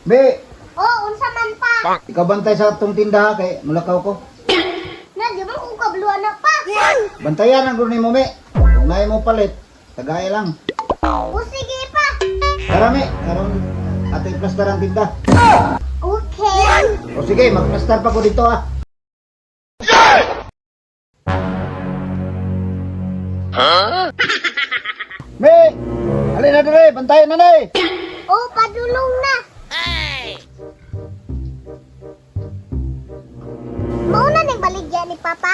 Be, Oh, unsa man pa? ikaw bantay sa atong tindaha kay mulakaw ko. Na, di ba kung kabluan na pa? Bantayan ang grunin mo, me. Kung naay mo palit, tagay lang. O sige pa. Tara, me. Karon ato i-plastar ang tinda. Okay. O sige, magplastar pa ko dito ah. Me! Alin na dire, bantayan na na eh. Oh, padulong na. Mauna ning baligya ni Papa?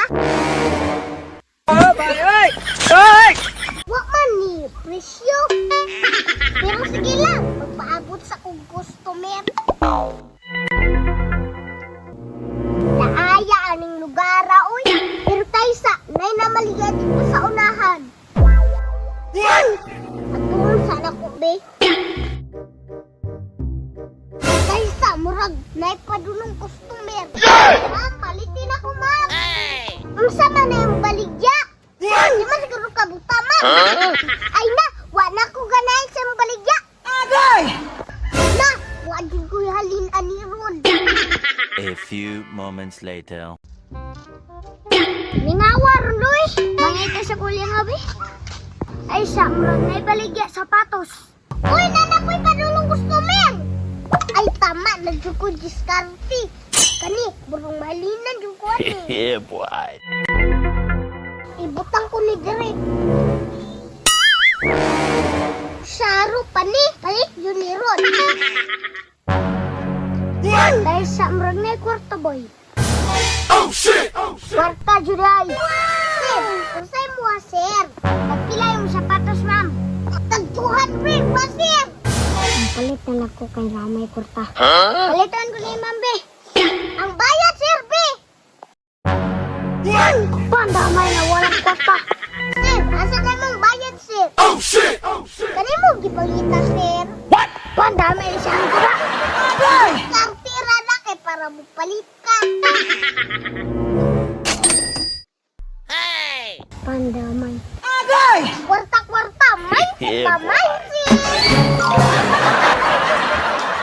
Wa man ni presyo. Pero sige lang, magpaabot sa kong customer. Naaya aning lugar oy. Pero taysa, nay na maligya dito sa unahan. At doon sana ko be. Kaysa murag naipadulong customer. Ma'am, palitin ako, ma'am. Unsa man na yung baligya? Di man siguro kabuta, ma'am. Ay na, wa na ko ganahin sa imong baligya. Na, wa jud ko halin ani ron. A few moments later. Mingawa ron, Luis. Mangita sa kulyang habi. Ay sa murag naibaligya sapatos. Uy, nana ko'y padulong customer. Ay tama, na jud ko diskarte. Kani, burong malinan jud ko ani. Yeah, boy. Ibutang ko ni dire. Saro pa ni, palit yun ni Ron. Dahil sa murag na kwarta boy. Oh shit! Oh shit! Kwarta juday. Sir, unsay mo ha, sir? Nagpila yung sapatos, ma'am. Tag 200 ba, sir? Palit na lang ko kay Ramay kwarta. Palitan ko ni ma'am, be. Ang bayad, sir, be. Pandamay na walang kwarta. Sir, asa na mong bayad, sir? Oh, shit! Oh, shit! Kani mo gipangita, sir? What? Pandamay na siyang kura. Kartira na kay para mo palit ka. Pandamay. Agay! Kwarta-kwarta, may Yeah, kamay, sir!